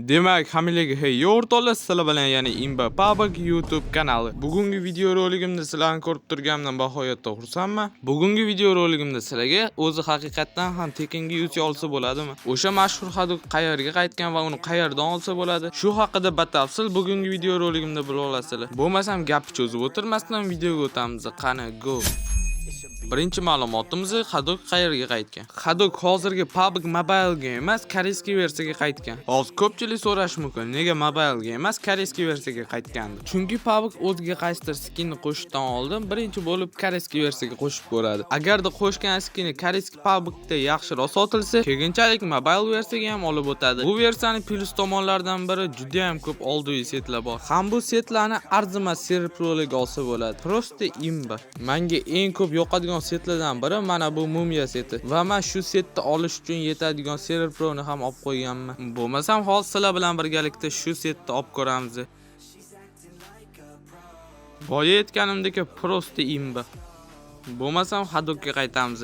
Demak, hammalarga hey, o'rtoqlar, sizlar bilan yana Imba PUBG YouTube kanali. Bugungi video roligimda sizlarni ko'rib turganimdan bag'oyatda xursandman. Bugungi video roligimda sizlarga o'zi haqiqatdan ham tekinga UC olsa bo'ladimi? O'sha mashhur Haduk qayerga qaytgan va uni qayerdan olsa bo'ladi? Shu haqida batafsil bugungi video roligimda bila olasizlar. Bo'lmasam, gapni cho'zib o'tirmasdan videoga o'tamiz. Qani, go. Birinchi ma'lumotimiz: Hadok qayerga qaytgan? Hadok hozirgi PUBG Mobile'ga emas, корейский versiyaga qaytgan. Hozir ko'pchilik so'rashi mumkin, nega Mobile'ga emas, корейский versiyaga qaytgandi? Chunki PUBG o'ziga qaysidir skinni qo'shishdan oldin birinchi bo'lib корейский versiyaga qo'shib ko'radi. Agarda qo'shgan skini корейский PUBG'da yaxshiroq sotilsa, keyinchalik mobile versiyaga ham olib o'tadi. Bu versiyani plyus tomonlaridan biri, juda ham ko'p olduviy setlar bor. Ham bu setlarni arzimas серебро olsa bo'ladi. Просто имба. Menga eng ko'p yoqadigan setlardan biri mana bu mumiya seti va men shu setni olish uchun yetadigan серебро ni ham olib qo'yganman. Bo'lmasam, hozir sizlar bilan birgalikda shu setni olib ko'ramiz. Boya aytganimdek, просто имба. Bo'lmasam, Hadokka qaytamiz.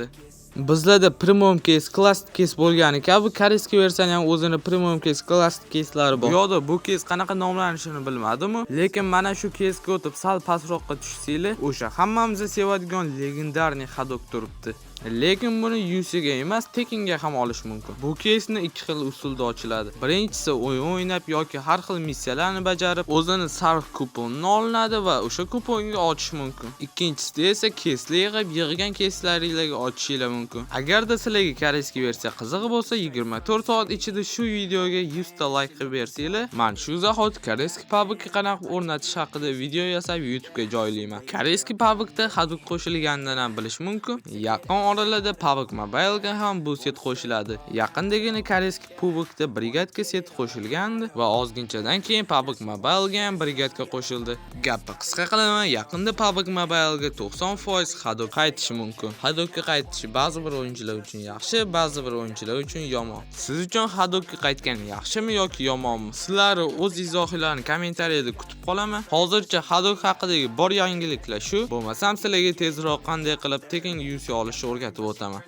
Bizlarda Premium case, Classic case bo'lgani kabi, корейский versiyani ham o'zini Premium case, Classic case'lari bor. Bu yoqda bu case qanaqa nomlanishini bilmadim, lekin mana shu case'ga o'tib sal pastroqqa tushsanglar, o'sha hammamiz sevadigan легендарный Hadok turibdi. Lekin buni UC ga emas, tekinga ham olish mumkin. Bu keysni ikki xil usulda ochiladi. Birinchisi, o'yin o'ynab yoki har xil missiyalarni bajarib, o'zini sariq kuponni olinadi va o'sha kuponga ochish mumkin. Ikkinchisida esa keysli yig'ib, yig'gan keyslaringlarga ochishinglar mumkin. Agarda sizlarga корейский versiya qiziq bo'lsa, 24 soat ichida shu videoga 100 ta like qilib bersanglar, man shu zahoti корейский PUBG qanaqa o'rnatish haqida video yasab, YouTubega joylayman. Корейский PUBGda Haduk qo'shilganidan ham bilish mumkin. Yaqin oralarda PUBG Mobile'ga ham bu set qo'shiladi. Yaqindagina корейский PUBGda brigadka seti qo'shilgandi va ozginchadan keyin PUBG Mobile'ga ham brigadka qo'shildi. Gapni qisqa qilaman, yaqinda PUBG Mobile'ga 90% Haduk qaytishi mumkin. Hadukka qaytishi ba'zi bir o'yinchilar uchun yaxshi, ba'zi bir o'yinchilar uchun yomon. Siz uchun Hadukka qaytgani yaxshimi yoki yomonmi? Sizlar o'z izohinglarni kommentariyada kutib qolaman. Hozircha Haduk haqidagi bor yangiliklar shu. Bo'lmasam, sizlarga tezroq qanday qilib tekin UC olishni o'rgatib o'taman.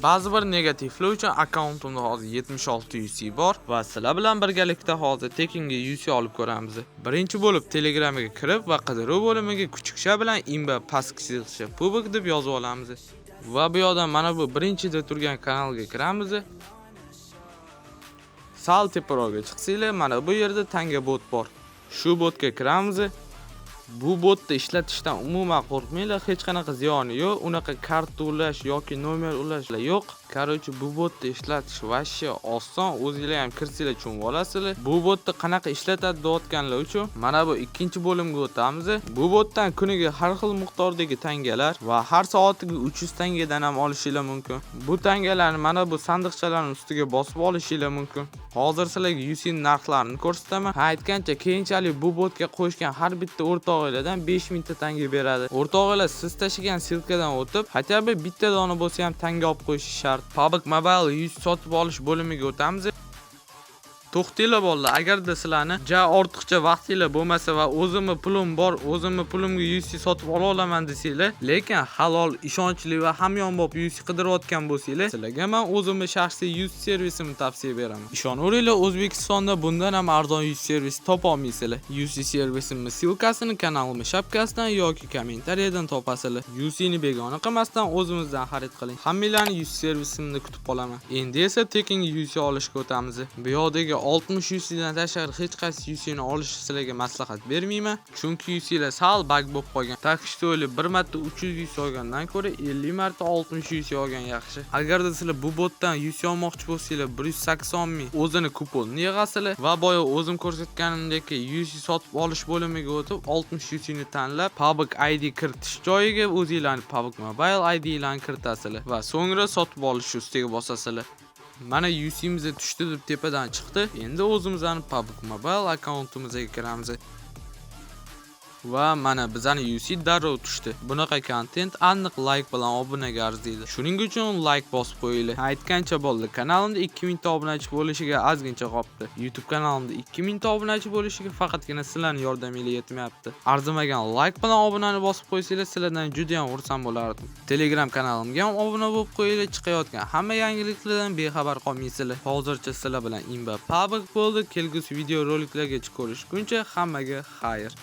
Ba'zi bir negativlar uchun akkauntimda hozir 76 UC bor va sizlar bilan birgalikda hozir tekinga UC olib ko'ramiz. Birinchi bo'lib Telegramga kirib va qidiruv bo'limiga kuchukcha bilan imba pastki chiziqcha PUBG deb yozib olamiz. Va bu yoqdan mana bu birinchida turgan kanalga kiramiz. Sal teparoqga chiqsanglar, mana bu yerda tanga bot bor. Shu botga kiramiz. Bu botni ishlatishdan umuman qo'rqmanglar, hech qanaqa ziyoni yo'q. Unaqa karta ulash yoki nomer ulash yo'q. Короче, bu botni ishlatish вообще oson. O'zinglar ham kirsanglar, tushunib olasizlar. Bu botni qanaqa ishlatadi deyotganlar uchun mana bu ikkinchi bo'limga o'tamiz. Bu botdan kuniga har xil miqdordagi tangalar va har soatiga 300 tangadan ham olishinglar mumkin. Bu tangalarni mana bu sandiqchalarning ustiga bosib olishinglar mumkin. Hozir sizlarga UC narxlarini ko'rsataman. Ha, aytgancha, keyinchalik bu botga qo'shgan har bitta o'rtog'inglardan 5000 ta tanga beradi. O'rtog'inglar siz tashlagan ссылка dan o'tib, хотя бы bitta dona bo'lsa ham tanga olib qo'yishi shart. PUBG Mobile UC sotib olish bo'limiga o'tamiz. To'xtanglar, bolalar, agarda sizlarni ja ortiqcha vaqtinglar bo'lmasa va o'zimni pulim bor, o'zimni pulimga UC sotib ola olaman desanglar, lekin halol, ishonchli va hamyonbop UC qidirayotgan bo'lsanglar, sizlarga men o'zimni shaxsiy UC servisimni tavsiya beraman. Ishonaveringlar, O'zbekistonda bundan ham arzon UC servis topa olmaysizlar. UC servisimni ссылка sini kanalimni shapkasidan yoki kommentariyadan topasizlar. UC ni begona qilmasdan o'zimizdan xarid qiling. Hammanglarni UC servisimni kutib qolaman. Endi esa tekin UC olishga o'tamiz. Bu yoqdagi 60 UC dan tashqari hech qaysi UC ni olish sizlarga maslahat bermayman, chunki UC lar sal баг bo'lib qolgan. Так что bir marta 300 UC olgandan ko'ra 50 marta 60 UC olgan yaxshi. Agarda sizlar bu botdan UC olmoqchi bo'lsanglar, 180 ming o'zini kuponni yig'asizlar va boya o'zim ko'rsatganimdek UC sotib olish bo'limiga o'tib, 60 UC ni tanlab, PUBG ID kiritish joyiga o'zinglarni PUBG Mobile IDlarni kiritasizlar va so'ngra sotib olish ustiga bosasizlar. Mana, UC'miz tushdi deb tepadan chiqdi. Endi o'zimizni PUBG Mobile akkauntimizga kiramiz. Va mana, bizani UC darrov tushdi. Bunaqa kontent aniq layk bilan obunaga arziydi. Shuning uchun layk bosib qo'yinglar. Aytgancha bo'ldi. Kanalimda 2000 ta obunachi bo'lishiga ozgincha qolibdi. YouTube kanalimda 2000 ta obunachi bo'lishiga faqatgina sizlarning yordaminglar yetmayapti. Arzimagan layk bilan obunani bosib qo'ysanglar, sizlardan juda ham xursand bo'lardim. Telegram kanalimga ham obuna bo'lib qo'yinglar, chiqayotgan hamma yangiliklardan bexabar qolmaysizlar. Hozircha sizlar bilan Imba PUBG bo'ldi. Kelgusi video roliklargacha ko'rishguncha hammaga xayr.